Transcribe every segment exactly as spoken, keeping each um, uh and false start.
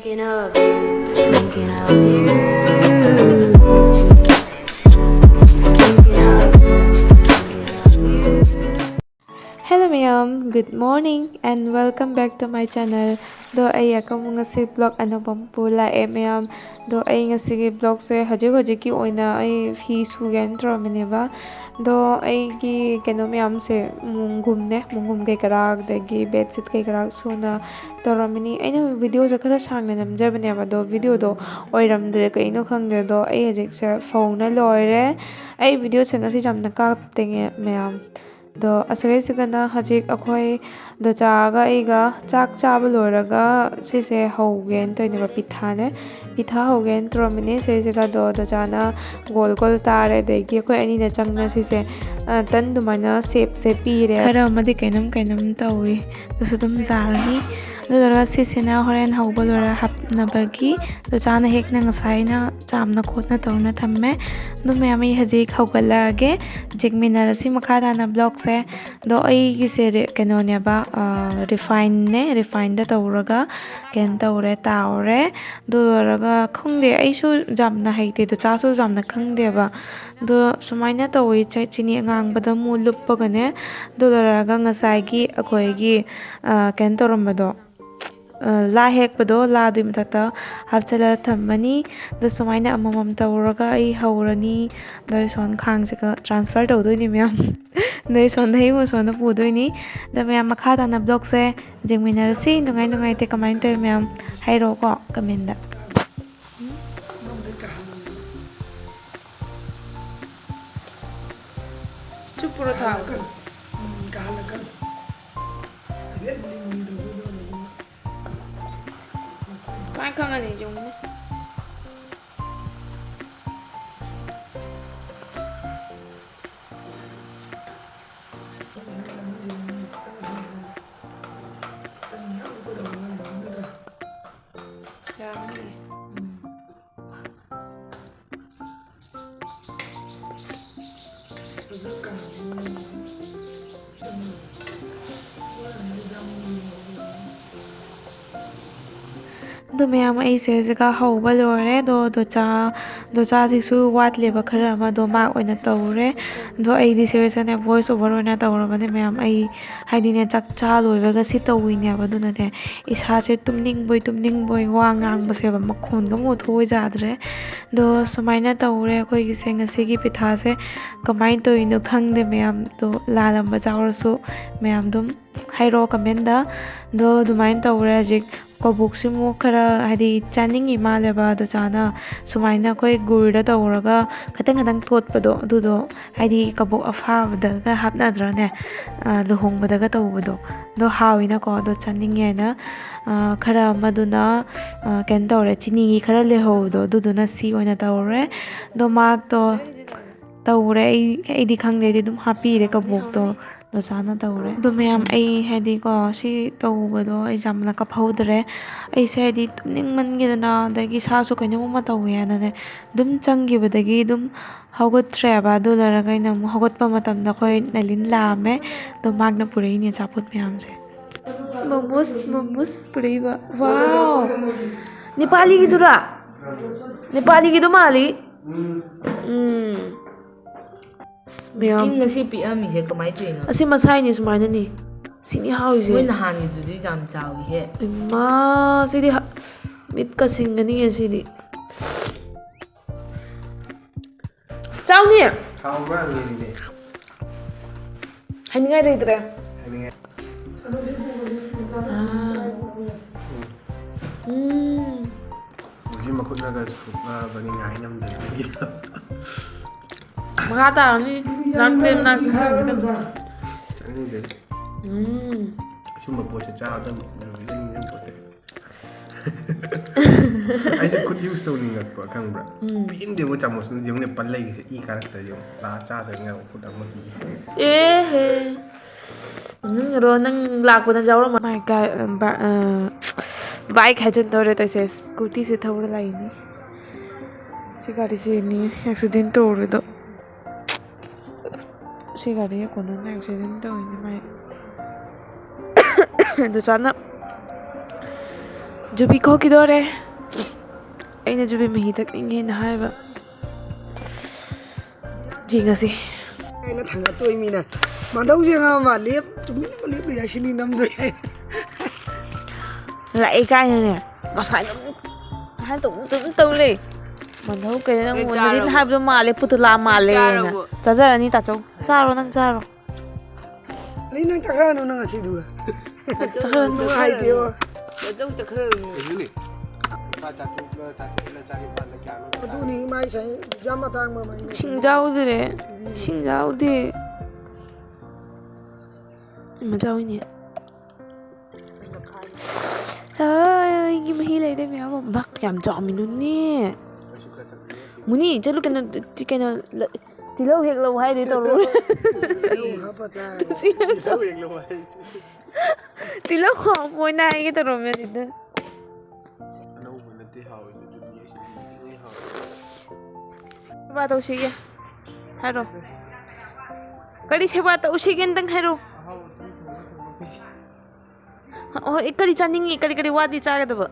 Thinking of you, thinking of you, thinking of you. Hello ꯃꯌꯥꯝ, good morning and welcome back to my channel. ꯑꯗꯣ ꯑꯩ ꯑꯀꯧꯕ ꯉꯁꯤ vlog ꯑꯅꯧꯕ ꯑꯃ ꯄꯨ ꯂꯥꯛꯑꯦ ꯃꯌꯥꯝ꯫ ꯑꯗꯣ ꯑꯩ ꯉꯁꯤꯒꯤ vlogꯁꯦ ꯍꯧꯖꯤꯛ ꯍꯧꯖꯤꯛꯀꯤ ꯑꯣꯏꯅ ꯑꯩ ꯐꯤ ꯁꯨꯒꯦꯅ ꯇꯧꯔꯝꯃꯤꯅꯦꯕ꯫ ꯑꯗꯣ ꯑꯩꯒꯤ ꯀꯩꯅꯣ ꯃꯌꯥꯝꯁꯦ, ꯃꯣꯟꯈꯨꯝꯅꯦ, ꯃꯣꯟꯈꯨꯝ ꯀꯩ ꯀꯔꯥ, ꯑꯗꯒꯤ bedsheet ꯀꯩ ꯀꯔꯥ ꯁꯨꯅ ꯇꯧꯔꯝꯃꯤꯅꯤ꯫ ꯑꯩꯅ videoꯁꯦ ꯈꯔ ꯁꯥꯡꯅ ꯅꯝꯖꯕꯅꯦꯕ, ꯑꯗꯣ videoꯗꯣ ꯑꯣꯏꯔꯝꯗ꯭ꯔꯦ, ꯀꯩꯅꯣ ꯈꯪꯗꯦ꯫ ꯑꯗꯣ ꯑꯩ ꯍꯧꯖꯤꯛꯁꯦ ꯐꯧꯅ ꯂꯣꯏꯔꯦ꯫ ꯑꯩ videoꯁꯦ ꯉꯁꯤ ꯌꯥꯝꯅ ꯀꯥꯞꯇꯦꯉꯦ ꯃꯌꯥꯝ꯫ ꯑꯗꯣ ꯑꯁꯤꯒꯩꯁꯤꯒꯅ ꯍꯧꯖꯤꯛ ꯑꯩꯈꯣꯏ ꯗꯣꯆꯥꯒ ꯑꯩꯒ ꯆꯥꯛ ꯆꯥꯕ ꯂꯣꯏꯔꯒ ꯁꯤꯁꯦ ꯍꯧꯒꯦꯅ ꯇꯧꯔꯤꯅꯦꯕ, ꯄꯤꯊꯥꯅꯦ꯫ ꯄꯤꯊꯥ ꯍꯧꯒꯦꯅ ꯇꯧꯔꯝꯃꯤꯅꯦ꯫ ꯁꯤꯁꯤꯒ ꯑꯗꯣ ꯗꯣꯆꯥꯅ ꯒꯣꯜ ꯒꯣꯜ ꯇꯥꯔꯦ, ꯑꯗꯒꯤ ꯑꯩꯈꯣꯏ ꯑꯅꯤꯅ ꯆꯪꯅ ꯁꯤꯁꯦ, ꯑ, ꯇꯟ ꯑꯗꯨꯃꯥꯏꯅ shapeꯁꯦ ꯄꯤꯔꯦ꯫ ꯈꯔ ꯑꯃꯗꯤ ꯀꯩꯅꯣꯝ ꯀꯩꯅꯣꯝ ꯇꯧꯏ, ꯑꯗꯨꯁꯨ ꯑꯗꯨꯝ ꯌꯥꯔꯅꯤ꯫ ꯑꯗꯨ ꯂꯣꯏꯔꯒ ꯁꯤꯁꯤꯅ ꯍꯣꯔꯦꯟ ꯍꯧꯕ ꯂꯣꯏꯔ ꯍꯥꯞꯅꯕꯒꯤ ꯗꯣꯆꯥꯅ ꯍꯦꯛꯅ ꯉꯁꯥꯏꯅ ꯆꯥꯝꯅ ꯈꯣꯠꯅ ꯇꯧꯅ ꯊꯝꯃꯦ꯫ ꯑꯗꯨ ꯃꯌꯥꯝ ꯑꯩ ꯍꯧꯖꯤꯛ ꯍꯧꯒꯠꯂꯛꯑꯒꯦ, ꯌꯦꯡꯃꯤꯟꯅꯔꯁꯤ ꯃꯈꯥ ꯇꯥꯅ vlogꯁꯦ꯫ ꯑꯗꯣ ꯑꯩꯒꯤꯁꯦ ꯔꯦ-, ꯀꯩꯅꯣꯅꯦꯕ, ꯑ, refineꯅꯦ, refineꯗ ꯇꯧꯔꯒ ꯀꯩꯅꯣ ꯇꯧꯔꯦ, ꯇꯥꯎꯔꯦ꯫ ꯑꯗꯨ ꯂꯣꯏꯔꯒ ꯈꯪꯗꯦ, ꯑꯩꯁꯨ ꯌꯥꯝꯅ ꯍꯩꯇꯦ, ꯗꯣꯆꯥꯁꯨ ꯌꯥꯝꯅ ꯈꯪꯗꯦꯕ꯫ ꯑꯗꯣ ꯁꯨꯃꯥꯏꯅ ꯇꯧꯋꯤ, ꯆ-, ꯆꯤꯅꯤ ꯑꯉꯥꯡꯕꯗ ꯑꯃꯨꯛ ꯂꯨꯞꯄꯒꯅꯦ꯫ ꯑꯗꯨ ꯂꯣꯏꯔꯒ ꯉꯁꯥꯏꯒꯤ ꯑꯩꯈꯣꯏꯒꯤ, ꯑ, ꯀꯩꯅꯣ ꯇꯧꯔꯝꯕꯗꯣ, ꯑ, ꯂꯥ ꯍꯦꯛꯄꯗꯣ, ꯂꯥꯗꯨꯒꯤ ꯃꯊꯛꯇ ꯍꯥꯞꯆꯤꯜꯂ ꯊꯝꯃꯅꯤ꯫ ꯑꯗꯣ ꯁꯨꯃꯥꯏꯅ ꯑꯃꯃꯝ ꯇꯧꯔꯒ ꯑꯩ ꯍꯧꯔꯅꯤ꯫ ꯑꯗꯣ ꯑꯩ ꯁꯣꯝ ꯈꯥꯡꯁꯤꯒ transfer ꯇꯧꯗꯣꯏꯅꯤ ꯃꯌꯥꯝ꯫ ꯑꯗꯣ ꯑꯩ ꯁꯣꯝꯗ ꯍꯌꯨꯝ ꯁꯣꯝꯗ ꯄꯨꯗꯣꯏꯅꯤ꯫ ꯑꯗꯣ ꯃꯌꯥꯝ ꯃꯈꯥ ꯇꯥꯅ vlogꯁꯦ ꯌꯦꯡꯃꯤꯟꯅꯔꯁꯤ꯫ ꯅꯨꯡꯉꯥꯏ ꯅꯨꯡꯉꯥꯏꯇꯦ ꯀꯃꯥꯏꯅ ꯇꯧꯋꯤ ꯃꯌꯥꯝ ꯍꯥꯏꯔꯛꯑꯣꯀꯣ commentꯗ꯫ ꯆꯨꯞꯄꯨꯔꯣ ꯊꯥꯎ꯫ ꯎꯝ, ꯀꯥꯍꯜꯂꯛꯀꯅꯨ꯫ ꯍꯥꯏꯐꯦꯠ ꯃꯨꯟ ꯃꯨꯟ ꯇꯧꯕꯗꯣ ꯑꯗꯨꯒ꯫ ꯀꯃꯥꯏ ꯈꯪꯉꯅꯤ ꯌꯦꯡꯉꯨꯅꯦ꯫ ꯌꯥꯔꯅꯤ꯫ ꯑꯗꯣ ꯃꯌꯥꯝ, ꯑꯩꯁꯦ ꯍꯧꯖꯤꯛꯀ ꯍꯧꯕ ꯂꯣꯏꯔꯦ꯫ ꯑꯗꯣ ꯗꯣꯆꯥ, ꯗꯣꯆꯥꯁꯤꯁꯨ ꯋꯥꯠꯂꯦꯕ ꯈꯔ ꯑꯃ, ꯑꯗꯣ ꯃꯥ ꯑꯣꯏꯅ ꯇꯧꯔꯦ꯫ ꯑꯗꯣ ꯑꯩꯗꯤ ꯁꯤꯗꯩꯁꯤꯗꯅꯦ voice over ꯑꯣꯏꯅ ꯇꯧꯔꯕꯅꯦ ꯃꯌꯥꯝ꯫ ꯑꯩ ꯍꯥꯏꯗꯤꯅꯦ, ꯆꯥꯛ ꯆꯥ ꯂꯣꯏꯕꯒ ꯁꯤ ꯇꯧꯋꯤꯅꯦꯕ꯫ ꯑꯗꯨꯅꯅꯦ ꯏꯁꯥꯁꯦ ꯇꯨꯝꯅꯤꯡꯕꯣꯏ ꯇꯨꯝꯅꯤꯡꯕꯣꯏ, ꯋꯥ ꯉꯥꯡꯕꯁꯦꯕ ꯃꯈꯣꯟꯒ ꯑꯃꯨꯛ ꯊꯣꯛꯑꯣꯏ ꯌꯥꯗ꯭ꯔꯦ꯫ ꯑꯗꯣ ꯁꯨꯃꯥꯏꯅ ꯇꯧꯔꯦ ꯑꯩꯈꯣꯏꯒꯤꯁꯦ ꯉꯁꯤꯒꯤ ꯄꯤꯊꯥꯁꯦ꯫ ꯀꯃꯥꯏꯅ ꯇꯧꯔꯤꯅꯣ ꯈꯪꯗꯦ ꯃꯌꯥꯝ꯫ ꯑꯗꯣ ꯂꯥꯜꯂꯝꯕ ꯌꯥꯎꯔꯁꯨ ꯃꯌꯥꯝ ꯑꯗꯨꯝ ꯍꯥꯏꯔꯛꯑꯣ comment꯫ ꯑꯗꯣ ꯑꯗꯨꯃꯥꯏꯅ ꯇꯧꯔꯦ꯫ ꯍꯧꯖꯤꯛ ꯀꯕꯣꯛꯁꯤꯃꯨꯛ ꯈꯔ ꯍꯥꯏꯗꯤ ꯆꯥꯅꯤꯡꯉꯤ ꯃꯥꯜꯂꯦꯕ ꯗꯣꯆꯥꯅ꯫ ꯁꯨꯃꯥꯏꯅ ꯑꯩꯈꯣꯏ ꯒꯨꯔꯗ ꯇꯧꯔꯒ ꯈꯇꯪ ꯈꯇꯪ ꯇꯣꯠꯄꯗꯣ, ꯑꯗꯨꯗꯣ ꯍꯥꯏꯗꯤ ꯀꯕꯣꯛ ꯑꯐꯥꯕꯗꯒ ꯍꯥꯞꯅꯗ꯭ꯔꯅꯦ? ꯑ, ꯂꯨꯍꯣꯡꯕꯗꯒ ꯇꯧꯕꯗꯣ꯫ ꯑꯗꯣ ꯍꯥꯎꯋꯤꯅꯀꯣ꯫ ꯑꯗꯣ ꯆꯥꯅꯤꯡꯉꯦ ꯍꯥꯏꯅ, ꯑ, ꯈꯔ ꯑꯃꯗꯨꯅ, ꯑ, ꯀꯩꯅꯣ ꯇꯧꯔꯦ, ꯆꯤꯅꯤꯒꯤ ꯈꯔ ꯂꯩꯍꯧꯕꯗꯣ, ꯑꯗꯨꯗꯨꯅ ꯁꯤ ꯑꯣꯏꯅ ꯇꯧꯔꯦ꯫ ꯑꯗꯣ ꯃꯥꯇꯣ ꯇꯧꯔꯦ꯫ ꯑꯩ, ꯑꯩꯗꯤ ꯈꯪꯗꯦ, ꯑꯩꯗꯤ ꯑꯗꯨꯝ ꯍꯥꯞꯄꯤꯔꯦ ꯀꯕꯣꯛꯇꯣ꯫ ꯗꯣꯆꯥꯅ ꯇꯧꯔꯦ꯫ ꯑꯗꯣ ꯃꯌꯥꯝ, ꯑꯩ ꯍꯥꯏꯗꯤꯀꯣ, ꯁꯤ ꯇꯧꯕꯗꯣ ꯑꯩ ꯌꯥꯝꯅ ꯀꯞꯍꯧꯗ꯭ꯔꯦ꯫ ꯑꯩꯁꯦ ꯍꯥꯏꯗꯤ ꯇꯨꯝꯅꯤꯡꯃꯟꯒꯤꯗꯅ, ꯑꯗꯒꯤ ꯏꯁꯥꯁꯨ ꯀꯩꯅꯣꯝ ꯑꯃ ꯇꯧꯋꯦ ꯍꯥꯏꯅꯅꯦ, ꯑꯗꯨꯝ ꯆꯪꯈꯤꯕꯗꯒꯤ ꯑꯗꯨꯝ ꯍꯧꯒꯠꯇ꯭ꯔꯦꯕ꯫ ꯑꯗꯨ ꯂꯣꯏꯔꯒ ꯑꯩꯅ ꯑꯃꯨꯛ ꯍꯧꯒꯠꯄ ꯃꯇꯝꯗ ꯑꯩꯈꯣꯏ ꯅꯥꯏꯂꯤꯟ ꯂꯥꯛꯑꯝꯃꯦ꯫ ꯑꯗꯣ ꯃꯥꯒꯤꯅ ꯄꯨꯔꯛꯏꯅꯦ ꯑꯆꯥꯄꯣꯠ ꯃꯌꯥꯝꯁꯦ꯫ ꯃꯣꯃꯣꯁ, ꯃꯣꯃꯣꯁ ꯄꯨꯔꯛꯏꯕ꯫ ꯋꯥꯎ! ꯅꯦꯄꯥꯂꯤꯒꯤꯗꯨꯔꯥ? ꯅꯦꯄꯥꯂꯤꯒꯤꯗꯣ ꯃꯥꯜꯂꯤ꯫ ꯎꯝ꯫ ꯑꯁ, ꯃꯌꯥꯝ꯫ ꯀꯤꯡ ꯉꯁꯤ ꯄꯤꯛꯑꯝꯃꯤꯁꯦ ꯀꯃꯥꯏꯅ ꯇꯧꯔꯤꯅꯣ? ꯑꯁꯤ ꯃꯁꯥꯏꯅꯤ ꯁꯨꯃꯥꯏꯅꯅꯤ꯫ ꯁꯤꯅꯤ ꯍꯥꯎꯔꯤꯁꯦ꯫ ꯃꯣꯏ ꯅꯍꯥꯟꯒꯤꯗꯨꯗꯤ ꯌꯥꯝ ꯆꯥꯎꯋꯤꯍꯦ꯫ ꯏꯃꯥ, ꯁꯤꯗꯤ ꯍ-, ꯃꯤꯠꯀ ꯁꯤꯡꯒꯅꯤ ꯉꯁꯤꯗꯤ꯫ ꯆꯥꯎꯅꯤ꯫ ꯍꯥꯎꯕ꯭ꯔꯥ ꯍꯪꯉꯤꯅꯦ꯫ ꯍꯥꯏꯅꯤꯡꯉꯥꯏ ꯂꯩꯇ꯭ꯔꯦ꯫ ꯍꯥꯏꯅꯤꯡꯉꯥꯏ꯫ ꯑꯥ꯫ ꯎꯝ꯫ ꯍꯧꯖꯤꯛ ꯃꯈꯨꯠꯅꯒ ꯁꯨꯛꯂꯕꯅꯤ ꯉꯥꯏ ꯉꯝꯗꯕꯒꯤ꯫ ꯃꯈꯥ ꯇꯥꯔꯅꯤ꯫ ꯅꯪ ꯄ꯭ꯔꯦꯝ ꯅꯥꯛ ꯆꯪꯁꯤꯟꯕ ꯀꯩꯅꯣ꯫ ꯆꯪꯅꯤꯡꯗꯦ꯫ ꯎꯝ꯫ ꯑꯁꯨꯝꯕ ꯄꯣꯠꯁꯦ ꯆꯥꯕꯗ ꯅꯨꯃꯤꯠ ꯑꯅꯤ ꯆꯪꯄꯣꯠꯇꯦ꯫ ꯑꯩꯁꯦ ꯈꯨꯠ use ꯇꯧꯅꯤꯡꯉꯛꯄ, ꯈꯪꯕ꯭ꯔꯥ? ꯎꯝ꯫ ꯄꯦꯟꯗꯦꯕ ꯆꯥꯃꯁꯅ ꯌꯦꯡꯉꯨꯅꯦ ꯄꯜ ꯂꯩꯔꯤꯁꯦ, ꯏ ꯀꯥꯔꯛꯇ ꯌꯦꯡꯉꯨ꯫ ꯂꯥꯛꯑ ꯆꯥꯗꯣꯏꯅꯦ ꯌꯦꯡꯉꯨ, ꯈꯨꯠ ꯑꯃ ꯏ꯫ ꯑꯦꯍꯦ꯫ ꯅꯪ ꯂꯥꯛꯄꯗ ꯌꯥꯎꯔꯝꯃ-, My God, ꯕ-, ꯑ, bike ꯍꯥꯏꯖꯟꯗꯧꯔꯦ ꯇꯧꯁꯦ꯫ Scootyꯁꯦ ꯊꯧꯔ ꯂꯥꯛꯏꯅꯤ꯫ ꯁꯤ ꯒꯥꯔꯤꯁꯤꯅꯤ accident ꯇꯧꯔꯤꯗꯣ꯫ ꯁꯤ ꯒꯥꯔꯤ ꯀꯣꯟꯅꯅ accident ꯇꯧꯔꯤꯅꯤ ꯃꯥꯏ꯫ ꯗꯣꯆꯥꯅ ꯖꯨꯕꯤ ꯈꯣꯛꯈꯤꯗꯣꯔꯦ꯫ ꯑꯩꯅ ꯖꯨꯕꯤ ꯃꯍꯤ ꯊꯛꯅꯤꯡꯉꯦꯅ ꯍꯥꯏꯕ꯫ ꯌꯦꯡꯉꯁꯤ꯫ ꯑꯩꯅ ꯊꯥꯡꯒꯠꯇꯣꯏ ꯃꯤꯅ꯫ ꯃꯥꯙꯧꯁꯦ ꯉꯥ ꯑꯃ ꯂꯦꯞ-, ꯇꯨꯃꯤꯟꯅ ꯂꯦꯞꯄ ꯌꯥꯏ, ꯁꯤꯅꯤ ꯅꯝꯗꯣꯏ ꯍꯥꯏ꯫ ꯂꯥꯛꯑꯦ ꯀꯥꯏꯅꯅꯦ꯫ ꯉꯁꯥꯏ ꯑꯗꯨꯝ ꯍꯥꯏꯅ ꯇꯧ-, ꯑꯗꯨꯝ ꯇꯧ ꯂꯩ꯫ ꯃꯥꯙꯧ ꯀꯩꯅꯣ ꯅꯪ ꯅꯪ ꯃꯣꯟꯗꯗꯤ ꯆꯥꯔꯕꯣ? ꯍꯥꯏꯕꯗꯣ ꯃꯥꯜꯂꯦ, ꯄꯨꯇꯨꯂꯥ ꯅꯪ ꯃꯥꯜꯂꯦꯅ꯫ ꯆꯥꯔꯕꯣ? ꯆꯥꯖꯔꯅꯤ ꯇꯥꯆꯧ꯫ ꯆꯥꯔꯣ, ꯅꯪ ꯆꯥꯔꯣ꯫ ꯑꯩ ꯅꯪ ꯆꯠꯈ꯭ꯔꯅꯨ ꯅꯪ ꯉꯁꯤꯗꯨꯒ꯫ ꯆꯠꯈ꯭ꯔꯅꯨ꯫ ꯅꯨꯡꯉꯥꯏꯇꯦꯕ꯫ ꯅꯇꯧ ꯆꯠꯈ꯭ꯔꯅꯨ꯫ ꯀꯩꯅꯣꯅꯦ? ꯂꯨꯄꯥ ꯆꯥꯇ꯭ꯔꯨꯛꯂ ꯆꯥꯇ꯭ꯔꯦꯠꯂ ꯆꯥꯅꯤꯄꯥꯜꯂ ꯀꯌꯥꯅꯣ ꯇꯥꯔꯦ꯫ ꯑꯗꯨꯅꯤ ꯃꯥꯏ ꯁꯥꯏ ꯑꯦꯛꯖꯥꯝ ꯑꯇꯥꯡꯕ ꯑꯃ ꯑꯩꯅ ꯏꯁꯤꯡ ꯌꯥꯎꯗ꯭ꯔꯦ꯫ ꯏꯁꯤꯡ ꯌꯥꯎꯗꯦ꯫ ꯏꯃꯥ ꯆꯥꯎꯏꯅꯦ꯫ ꯑꯩꯒꯤ ꯃꯍꯤ ꯂꯩꯔꯦ ꯃꯌꯥꯝ ꯑꯃ꯫ ꯃꯥ ꯀꯌꯥꯝ ꯆꯥꯎꯃꯤꯅꯣꯅꯦ? ꯃꯨꯅꯤ, ꯆꯠꯂꯨ ꯀꯩꯅꯣ, ꯇꯤ-, ꯀꯩꯅꯣ, ꯂ-, ꯇꯤꯜꯍꯧ ꯍꯦꯛ ꯂꯧ ꯍꯥꯏꯗꯤ ꯇꯧꯔꯣ꯫ ꯇꯤꯜꯍꯧ ꯍꯥꯞꯄ ꯆꯥꯔꯦ꯫ ꯇꯤꯜꯍꯧ ꯍꯦꯛ ꯂꯧ ꯍꯥꯏ꯫ ꯇꯤꯜꯍꯧ ꯈꯥꯎꯕ ꯑꯣꯏꯅ ꯍꯥꯏꯒꯦ ꯇꯧꯔꯝꯃꯦ ꯑꯗꯨꯗ꯫ ꯑꯅꯧꯕ ꯅꯠꯇꯦ ꯍꯥꯎꯋꯦ, ꯑꯗꯨꯗꯤ ꯑꯩꯁꯨ ꯍꯥꯎꯋꯦ꯫ ꯁꯦꯕꯥ ꯇꯧꯁꯤꯒꯦ ꯍꯥꯏꯔꯣ꯫ ꯀꯔꯤ ꯁꯦꯕꯥ ꯇꯧꯁꯤꯒꯦ ꯑꯝꯇꯪ ꯍꯥꯏꯔꯣ꯫ ꯑꯍꯥꯎꯕ ꯑꯗꯨꯝ ꯊꯣꯡꯉ ꯊꯣꯡꯉ ꯄꯤꯖꯩ꯫ ꯑꯣ, ꯑꯩ ꯀꯔꯤ ꯆꯥꯅꯤꯡꯉꯤ? ꯀꯔꯤ ꯀꯔꯤ ꯋꯥꯠꯂꯤ ꯆꯥꯒꯗꯕ?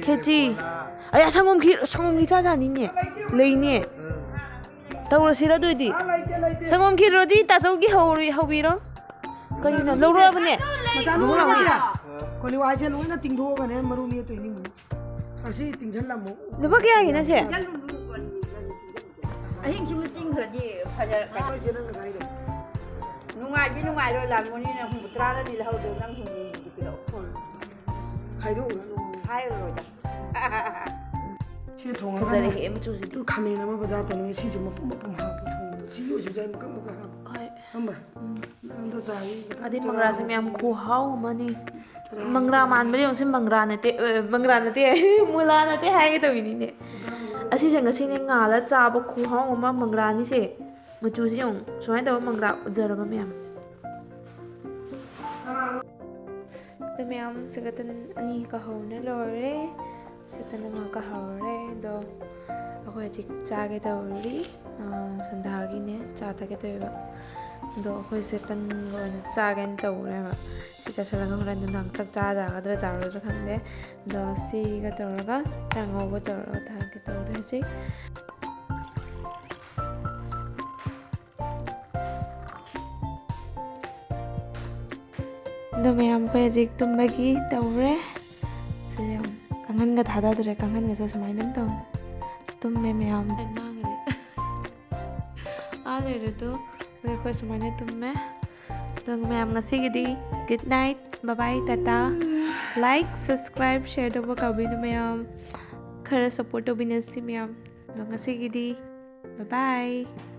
ꯈꯦꯆꯤ꯫ ꯈꯦꯆꯤ, ꯕꯣꯔꯥ꯫ ꯑꯌꯥ, ꯁꯪꯒꯣꯝ ꯈꯤꯔ-, ꯁꯪꯒꯣꯝ ꯈꯤꯔ ꯆꯥ ꯆꯥꯅꯤꯡꯉꯦ꯫ ꯂꯩꯅꯦ꯫ ꯎꯝ꯫ ꯇꯧꯔꯁꯤꯔ ꯑꯗꯨ ꯑꯣꯏꯗꯤ? ꯑꯥ, ꯂꯩꯇꯦ, ꯂꯩꯇꯦ꯫ ꯁꯪꯒꯣꯝ ꯈꯤꯔ ꯔꯣꯗꯤ ꯇꯥꯆꯧꯒꯤ ꯍꯧꯔꯤ-, ꯍꯧꯕꯤꯔꯣ꯫ ꯀꯔꯤꯅꯣ? ꯂꯧꯔꯛꯑꯕꯅꯦ? ꯃꯆꯥꯅꯨꯄꯥꯁꯦ, ꯀꯣꯂꯤ ꯋꯥꯏꯁꯦ ꯂꯣꯏꯅ ꯇꯤꯡꯊꯣꯛꯑꯒꯅꯦ ꯃꯔꯨ ꯅꯦꯠꯇꯣꯏꯅꯤ꯫ ꯑꯁꯤ ꯇꯤꯡꯁꯤꯜꯂꯝꯃꯣ꯫ ꯂꯨꯄꯥ ꯀꯌꯥꯒꯤꯅꯣ ꯁꯦ? ꯑꯍꯤꯡ ꯁꯨꯝ ꯇꯤꯡꯈ꯭ꯔꯗꯤ ꯐꯖ-, ꯀꯩꯅꯣ꯫ ꯍꯣꯏ, ꯏꯆꯦ, ꯅꯪ ꯉꯁꯥꯏꯗꯣ꯫ ꯅꯨꯡꯉꯥꯏꯕꯤ ꯅꯨꯡꯉꯥꯏꯔꯣꯏ, ꯂꯥꯜꯃꯣꯅꯤꯅ ꯍꯨꯝꯐꯨ ꯇꯔꯥꯗꯗꯤ ꯂꯧꯍꯧꯗꯣ, ꯅꯪ ꯍꯨꯝꯐꯨ ꯍꯨꯝꯐꯨꯗꯤ ꯄꯤꯔꯛꯑꯣ꯫ ꯍꯣꯏ꯫ ꯍꯥꯏꯗꯣꯛꯎꯔꯅꯨ꯫ ꯍꯥꯏꯔꯔꯣꯏꯗ꯫ ꯁꯤ ꯊꯣꯡꯉꯒꯅꯦ꯫ ꯐꯖꯔꯦꯍꯦ ꯃꯆꯨꯁꯤꯗꯤ꯫ ꯇꯨ ꯈꯥꯃꯦꯟ ꯑꯃ ꯕꯖꯥꯔ ꯇꯧꯅꯤꯡꯉꯦ, ꯁꯤꯁꯦ ꯃꯄꯨꯝ ꯃꯄꯨꯝ ꯍꯥꯞꯄ ꯊꯣꯡꯕꯗ꯫ ꯁꯤ ꯑꯣꯏꯁꯨ ꯌꯥꯏ, ꯃꯀꯛ ꯃꯀꯛ ꯍꯥꯞꯄ꯫ ꯍꯣꯏ꯫ ꯈꯪꯕ꯭ꯔꯥ? ꯎꯝ꯫ ꯅꯪꯗꯣ ꯆꯥꯅꯤ꯫ ꯑꯗꯩ ꯃꯪꯒ꯭ꯔꯥꯁꯦ ꯃꯌꯥꯝ ꯈꯨꯍꯥꯎ ꯑꯃꯅꯤ꯫ ꯆꯔꯥ ꯃꯪꯒ꯭ꯔꯥ ꯑꯃ ꯃꯥꯟꯕꯗꯤ ꯌꯦꯡꯉꯨꯁꯦ, ꯃꯪꯒ꯭ꯔꯥ ꯅꯠꯇꯦ, ꯑ, ꯃꯪꯒ꯭ꯔꯥ ꯅꯠꯇꯦ, ꯃꯨꯂꯥ ꯅꯠꯇꯦ ꯍꯥꯏꯒꯦ ꯇꯧꯔꯤꯅꯤꯅꯦ꯫ ꯑꯁꯤꯁꯦ ꯉꯁꯤꯅꯦ ꯉꯥꯜꯂ ꯆꯥꯕ ꯈꯨꯍꯥꯎ ꯑꯃ ꯃꯪꯒ꯭ꯔꯥꯅꯤꯁꯦ꯫ ꯃꯆꯨꯁꯤ ꯌꯦꯡꯉꯨ, ꯁꯨꯃꯥꯏꯅ ꯇꯧꯕ ꯃꯪꯒ꯭ꯔꯥ ꯎꯖꯔꯕ ꯃꯌꯥꯝ꯫ ꯑꯗꯨ ꯃꯌꯥꯝ ꯁꯦꯒꯇꯟ ꯑꯅꯤ ꯀꯥꯍꯧꯅ ꯂꯣꯏꯔꯦ꯫ ꯁꯦꯒꯇꯟ ꯑꯃ ꯀꯥꯍꯧꯔꯦ꯫ ꯑꯗꯣ ꯑꯩꯈꯣꯏ ꯍꯧꯖꯤꯛ ꯆꯥꯒꯦ ꯇꯧꯔꯤ꯫ ꯑꯥ, ꯁꯟꯗꯥꯒꯤꯅꯦ ꯆꯥ ꯊꯛꯀꯦ ꯇꯧꯔꯤꯕ꯫ ꯑꯗꯣ ꯑꯩꯈꯣꯏꯁꯦ ꯇꯟꯒ ꯑꯣꯏꯅ ꯆꯥꯒꯦꯅ ꯇꯧꯔꯦꯕ꯫ ꯁꯤ ꯆꯥꯁꯤꯜꯂꯒ ꯍꯣꯔꯦꯟ ꯅꯨꯡꯗꯥꯡ ꯆꯥꯛ ꯆꯥꯗꯒꯗ꯭ꯔꯥ ꯆꯥꯔꯣꯏꯗ꯭ꯔꯥ ꯈꯪꯗꯦ꯫ ꯑꯗꯣ ꯁꯤꯒ ꯇꯧꯔꯒ ꯆꯥꯛ ꯉꯧꯕ ꯇꯧꯔꯒ ꯊꯥꯒꯦ ꯇꯧꯗꯦ ꯍꯧꯖꯤꯛ꯫ ꯑꯗꯣ ꯃꯌꯥꯝ, ꯑꯩꯈꯣꯏ ꯍꯧꯖꯤꯛ ꯇꯨꯝꯕꯒꯤ ꯇꯧꯔꯦ꯫ ꯁꯤ ꯌꯦꯡꯉꯣ, ꯀꯥꯡꯈꯟꯒ ꯊꯥꯗꯗ꯭ꯔꯦ, ꯀꯥꯡꯈꯟꯒꯁꯦ ꯁꯨꯃꯥꯏꯅ ꯑꯗꯨꯝ ꯇꯧ-, ꯇꯨꯝꯃꯦ ꯃꯌꯥꯝ꯫ ꯑꯥ ꯂꯩꯔꯦ ꯑꯗꯣ꯫ ꯑꯗꯣ ꯑꯩꯈꯣꯏ ꯁꯨꯃꯥꯏꯅ ꯇꯨꯝꯃꯦ꯫ ꯑꯗꯣ ꯃꯌꯥꯝ, ꯉꯁꯤꯒꯤꯗꯤ good night, bye bye, tata꯫ Like, subscribe, share ꯇꯧꯕ ꯀꯥꯎꯕꯤꯅꯨ ꯃꯌꯥꯝ꯫ ꯈꯔ support ꯇꯧꯕꯤꯅꯁꯤ ꯃꯌꯥꯝ꯫ ꯑꯗꯣ ꯉꯁꯤꯒꯤꯗꯤ bye bye꯫